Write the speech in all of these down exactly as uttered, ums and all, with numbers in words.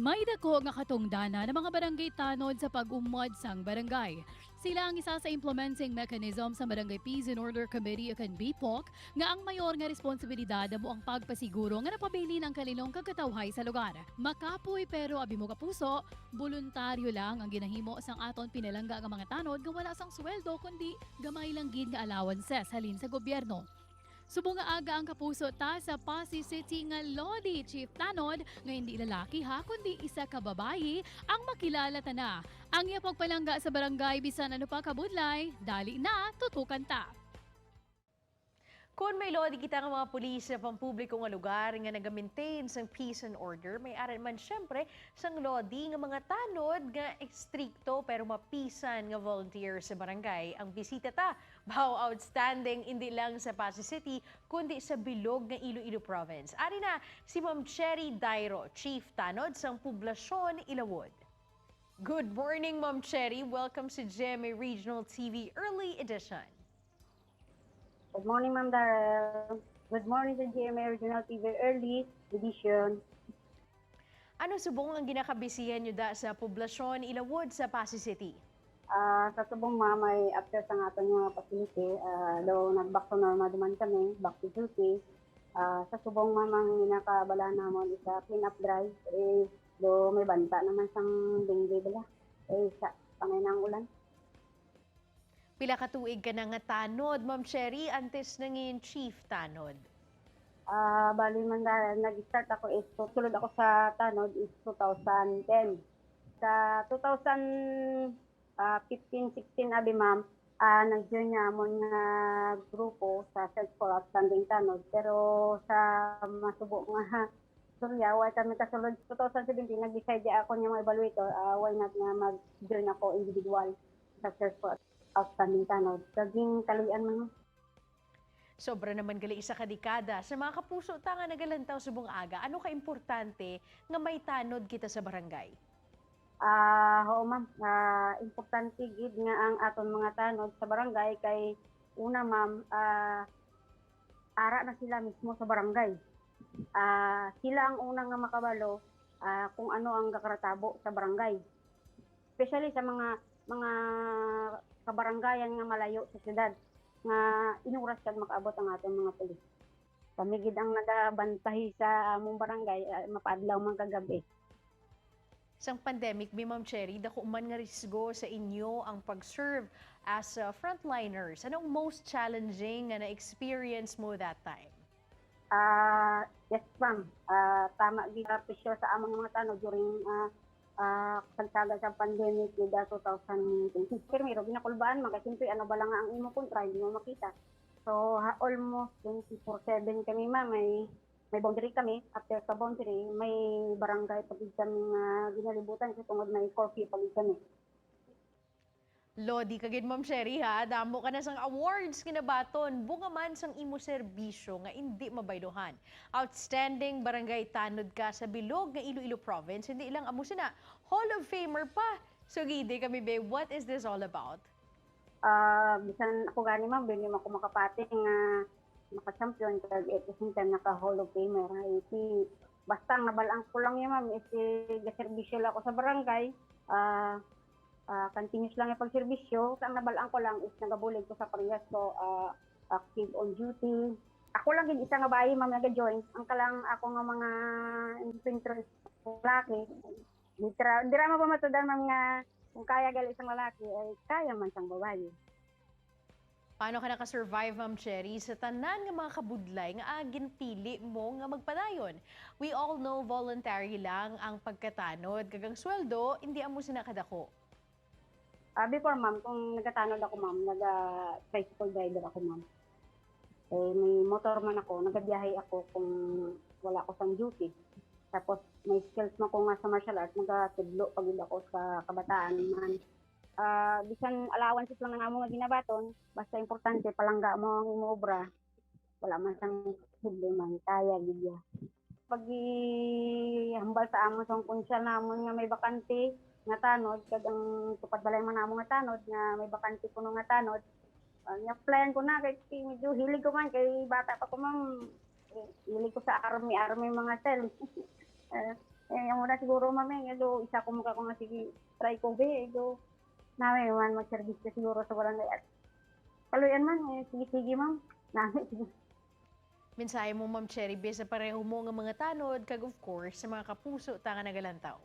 May dako nga katungdanan ang mga barangay tanod sa pag-umwad sang barangay. Sila ang isa sa implementing mechanism sa Barangay Peace and Order Committee o kan BPOC, nga ang mayor nga responsibilidad amo ang pagpasiguro nga napabilin ang kalinaw kag katawhay sa lugar. Makapoy pero abi mo kapuso, boluntaryo lang ang ginahimo sang aton pinalangga nga mga tanod nga wala sang sweldo kundi gamay lang gid nga allowances halin sa gobyerno. Subong nga aga ang kapuso ta sa Passi City nga Lodi Chief Tanod, nga hindi lalaki ha, kundi isa ka babayi, ang makilala ta na. Ang iya pagpalangga sa barangay bisan ano pa kabudlay, dali na, tutukan ta. Kon may Lodi kita nga mga pulis sa pampubliko nga lugar nga naga-maintain sang peace and order, may ara man siyempre sang Lodi nga mga tanod nga estrikto pero mapisan nga volunteer sa barangay. Ang bisita ta, baw outstanding, indi lang sa Passi City, kundi sa bilog nga Iloilo Province. Ari na si Ma'am Cherry Dairo, Chief Tanod sang Poblasyon Ilawod. Good morning, Ma'am Cherry. Welcome sa G M A Regional T V Early Edition. Good morning, Ma'am Darrell. Good morning sa G M A Regional T V Early Edition. Ano subong ang ginakabisihan nyo da sa poblasyon Ilawod sa Passi City? Ah, sa subong, ma'am, ay after sa aton nga facility, ah, daw nag-back to normal naman kami, back to duty. Ah, sa subong, ma'am, ang ginakabala namon is sa clean up drive, eh, do may banta naman sang dengue bala. Eh, sa pangay na ang ulan. Pila ka tuig ka na nga tanod, Ma'am Cherry, antes nangin chief tanod? Ah, bali man na, nag-start ako is, sulod ako sa tanod is two thousand ten. Sa two thousand, ah, fifteen, sixteen, abi, ma'am, ah, nag-join nga amon nga grupo sa Search for Outstanding Tanod. Pero sa masubo nga istorya, wa kami kasulod. Two thousand seventeen, nag-decide ako nga mga evaluator, ah, why not nga mag-join ako individual sa Search for Outstanding Tanod. Kaging kalian man. Sobra naman gali isa ka dekada. Sa mga kapuso ta nga nagalantaw subong aga, ano ka importante nga may tanod kita sa barangay? Ah, oo, ma'am. Ah, importante gid nga ang aton mga tanod sa barangay kay una, ma'am, ah, ara na sila mismo sa barangay. Ah, sila ang una nga makabalo, ah, kung ano ang gakaratabo sa barangay. Especially sa mga, mga kabarangayan nga malayo sa syudad, nga inuras kag makaabot ang aton mga pulis. Kami gid ang nagabantay sa among barangay, ah, mapaadlaw man kag gab-i. Sang pandemic, bi, Ma'am Cherry, dako man nga risgo sa inyo ang pag-serve as, uh, frontliners. Ano ang most challenging nga na-experience mo that time? Ah, yes, ma'am. Ah, tama gid, ah, pressure sa among mga tanod during, ah, ah, pagsaga sa pandemic gid, ah, two thousand twenty. Primero, ginakulbaan man, kay siyempre, ano bala nga ang imo kontra, hindi mo makita. So, ha, almost twenty-four seven kami, ma'am. May, may boundary kami. After sa boundary, may barangay pa gid kami nga ginalibutan, kasi tungod may curfew pa gid kami. Lodi ka gid, Ma'am Cherry, ha? Damo ka na sang awards nga nabaton, bunga man sang imo serbisyo nga indi mabayluhan. Outstanding Barangay Tanod ka sa bilog nga Iloilo Province, hindi lang amo sina, Hall of Famer pa. Sugidi kami, be, what is this all about? Ah, bisan ako gani, ma'am, dili man ako makapati nga naka-champion, kag at the same time, naka-Hall of Famer. Ay, si, basta ang nabalaan ko lang yun, ma'am, is si, gaserbisyo lang ako sa barangay. Ah, ah, continuous lang yung pagserbisyo. Ang nabalaan ko lang is nagabulig ko sa parehas ko, ah, active on duty. Ako lang gid isa nga bayi, ma'am, naga-join. Ang kalang ako nga mga infantry, lalaki. Di tra-, di ra mo pa matudan, ma'am, nga kung kaya gali isang lalaki, ay kaya man sang babayi. Paano ka naka-survive, Ma'am Cherry, sa tanan nga mga kabudlay nga, ah, ginpili mo nga magpadayon? We all know voluntary lang ang pagkatanod, kag ang sweldo, hindi amo sina kadako. Ah, before, ma'am, kung nagatanod ako, ma'am, naga-tricycle driver ako, ma'am. Eh, may motor man ako, nagabiyahe ako kung wala ko sang duty. Tapos, may skills man ko nga sa martial arts, nagatudlo pa gid ako sa kabataan man. Ah, bisan allowances lang ang amo nga ginabaton, basta importante, palangga mo ang imo obra. Wala man sang problema, kaya gid ya. Pag-ihambal sa amon sa konsehal namon nga may bakante nga tanod, kag ang tupad balay man namon nga tanod, nga may bakante kuno nga tanod, ah, ni-applyan ko na, kay medyo hilig ko man, kay bata pa ko, ma'am, eh, hilig ko sa army, army mga sel. Eh, Eh, amo na siguro, ma'am, eh, do, isa ko maka ko nga, "Sige, try ko, be," do, nami man mag-service ka siguro sa barangay. At kaluyan man, eh, "Sige, sige, ma'am." Nami, sige. Mensahe mo, Ma'am Cherry, be, sa pareho mo nga mga tanod, kag of course, sa mga kapuso ta nga nagalantaw.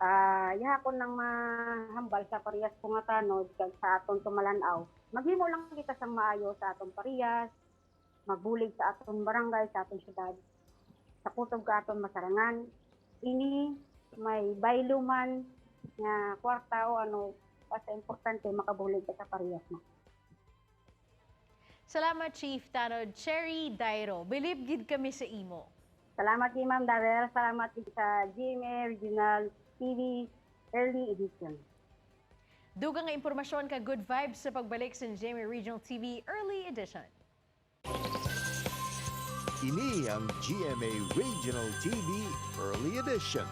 Ah, iya akon nang mahambal sa parehas ko nga tanod kag sa aton tumalan-aw. Maghimo lang kita sang maayo sa aton parehas, magbulig sa aton barangay, sa aton syudad, sa kutob ka aton masarangan. Ini may baylo man nga kwarta o ano, basta importante makabulig ka sa parehas mo. Salamat, Chief Tanod Cherry Dairo. Bilib gid kami sa imo. Salamat kay Ma'am Darrell. Salamat gid sa G M A Regional T V Early Edition. Dugang nga impormasyon ka good vibes sa pagbalik sa G M A Regional T V Early Edition. Ini ang G M A Regional T V Early Edition.